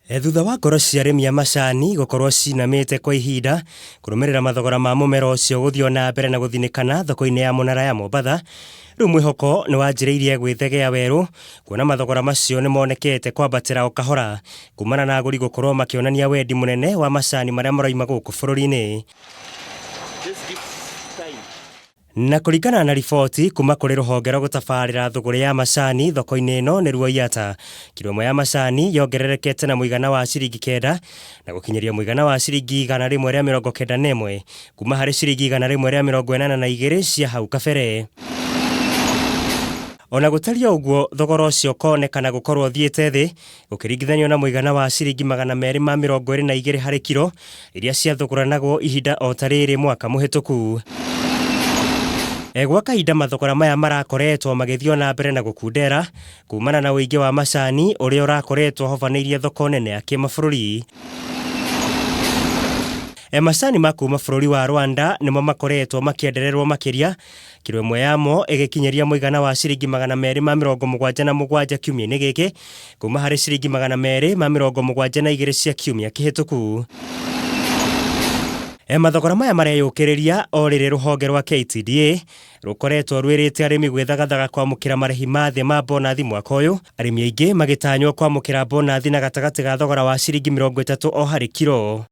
Thutha wa ngoro cia arĩmi a macani gũkorwo cinamĩte kwa ihinda kũrũmĩrĩra mathogora ma mũmera ũcio gũthiĩ o na mbere na gũthinĩkana thoko-inĩ ya mũnara ya Mombatha, rĩu mwĩhoko nĩ wanjĩrĩirie gwĩthegea werũ kuona mathogora macio nĩ monekete kwambatĩra o kahora kumana na agũri gũkorwo makĩonania wendi mũnene wa macani marĩa maroima gũkũ bũrũri-inĩ. Na kũringana na riboti kuma kũrĩ rũhonge rwa gũtabarĩra thũgũrĩ ya macani thoko-inĩ ĩno nĩruo IATA, kiro ĩmwe ya macani yongererekete na mũigana wa ciringi kenda na gũkinyĩria mũigana wa ciringi 191 kuma harĩ ciringi 182 cia hau kabere. Ona gũtariĩ ũguo, thogora ũcio ũkonekana gũkorwo ũthiĩte thĩ gũkĩringithanio na mũigana wa ciringi 222 harĩ kiro iria ciathũgũranagwo ihinda o ta rĩrĩ mwaka mũhĩtũku. Gwa kahinda mathogora maya marakoretwo magĩthiĩ o na mbere na gũkundera kumana na ũingĩ wa macani ũrĩa ũrakoretwo ũhobanĩirie thoko nene ya kĩmabũrũri. Macani ma kuma bũrũri wa Rwanda nĩmo makoretwo makĩendererwo makĩria, kiro ĩmwe yamo ĩgĩkinyĩria mũigana wa ciringi 277 kiumia-inĩ gĩkĩ kuma harĩ ciringi 272 cia kiumia kĩhĩtũku. Mathogora maya mareyũkĩrĩria o rĩrĩ rũhonge rwa KTDA rũkoretwo rwĩrĩte arĩmi gwĩthagathaga kwamũkĩra marĩhi ma thĩ ma bonathi mwaka ũyũ, arĩmi aingĩ magĩtanywo kwamũkĩra bonathi na gatagatĩ ga thogora wa ciringi 30 o harĩ kiro.